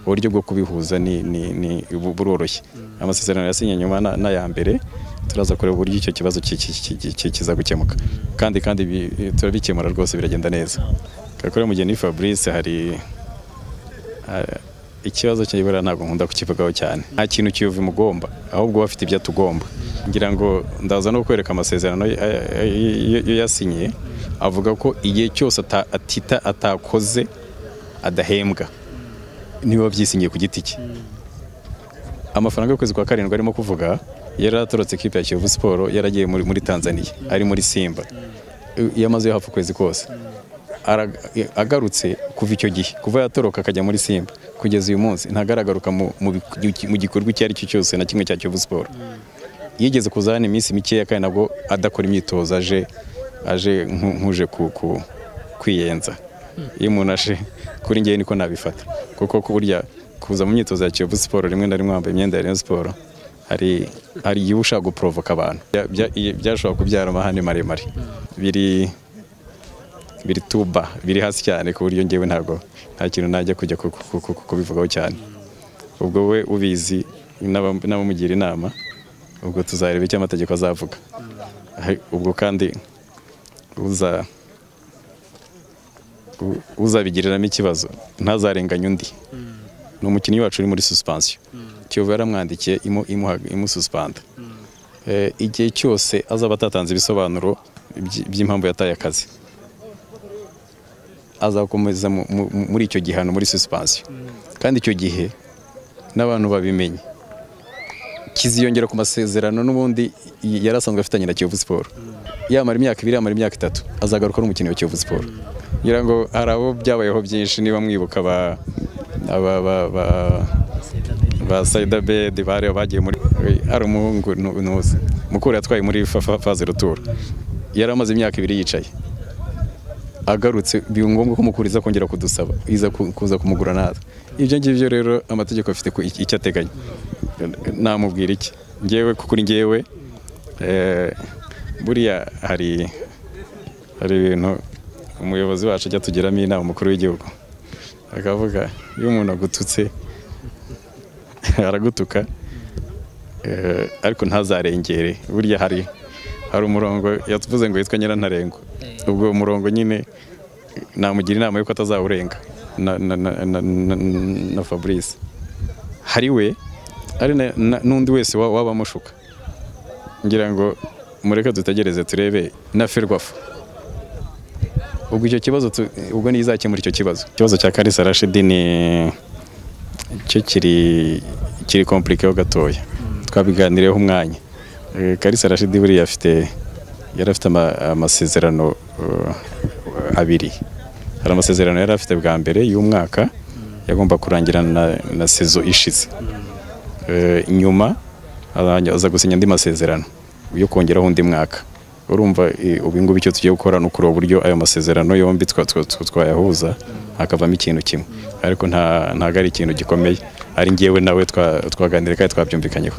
Uburyo bwo kubihuza ni buroroshye. Amasezerano yasinye nyuma n'aya mbere, turaza kureba uburyo icyo kibazo kiza gukemuka, kandi turabikemura rwose, biragenda neza. Kakore Mugeni Fabrice, hari ikibazo cy'ibura ntabwo nkunda kukivugaho cyane. Nta kintu Kiyovu imugomba, ahubwo bafite ibyo atugomba. Ngira ngo ndaza no kwereka amasezerano yo yasinye, avuga ko igihe cyose atita atakoze adahembwa, niba byisinyiye ku giti cye. Amafaranga y'ukwezi kwa karindwi arimo kuvuga, yari atorotse ikipe ya Kiyovu Sport, yaragiye muri Tanzania, ari muri Simba, yamaze hafi ukwezi kose. Agarutse kuva icyo gihe, kuva yatoroka akajya muri Simba kugeza uyu munsi ntagaragaruka mu gikorwa icyo ari cyo cyose na kimwe cya Kiyovu Sport. Yigeze kuza hano iminsi mikeya, kandi nabwo adakora imyitozo, aje nkuje kwiyenza. Iyo umuntu aje kuri ngewe niko nabifata, kuko burya kuza mu myitozo ya Kiyovu Sport rimwe na rimwe wambaye imyenda ya Rayon Sport, hari igihe ushaka guprovoka abantu, byashobora kubyara amahane maremare. Biri tuba biri hasi cyane, ku buryo ngewe ntabwo nta kintu najya kujya kubivugaho cyane. Ubwo we ubizi n'abamugira inama, ubwo tuzareba icyo amategeko azavuga. Ubwo kandi uzabigiriramo ikibazo ntazarenganya undi. Ni umukinnyi wacu uri muri suspension, Kiyovu yaramwandikiye imususpanda. Igihe cyose azaba atatanze ibisobanuro by'impamvu yataye akazi, azakomeza muri icyo gihano, muri suspension. Kandi icyo gihe n'abantu babimenye, kiziyongera ku masezerano n'ubundi yari asanzwe afitanye na Kiyovu Sport. Yamara imyaka 2, yamara imyaka 3, azagaruka ari umukinnyi wa Kiyovu Sport. Ngira ngo hari abo byabayeho byinshi, niba mwibuka ba Saida Bed bari bagiye muri, ari umuhungu ntuzi mukuru yatwaye muri phase retour, yari amaze imyaka 2 yicaye, agarutse biba ngombwa ko mukuru iza kongera kudusaba, iza kuza kumugura natwe. Ibyo ngibyo rero amategeko afite icyo ateganya. Namubwira iki ngewe? Kuri ngewe buriya hari ibintu umuyobozi wacu ajya tugiramo inama, umukuru w'igihugu, akavuga iyo umuntu agututse aragutuka, ariko ntazarengere. Burya hari umurongo yatuvuze ngo yitwa nyirantarengwa, ubwo umurongo nyine namugira inama yuko atazawurenga. Na Fabrice hari we ari n'undi wese waba amushuka. Ngira ngo mureke dutegereze turebe na Ferwafa ubwo icyo kibazo, ubwo nizakemura icyo kibazo. Ikibazo cya Kalisa Rashid ni cyo kiri compliqué gatoya, twabiganireho umwanya. Kalisa Rashid buriya yari afite amasezerano abiri. Hari amasezerano yari afite bwa mbere y'umwaka yagomba kurangirana na saison ishize. Nyuma aza gusinya andi masezerano yo kongeraho undi mwaka. Urumva ubu ngubu icyo tugiye gukora ni ukureba uburyo ayo masezerano yombi twayahuza hakavamo ikintu kimwe, ariko ntago ari ikintu gikomeye, ari ngewe nawe twaganiriye kandi twabyumvikanyeho.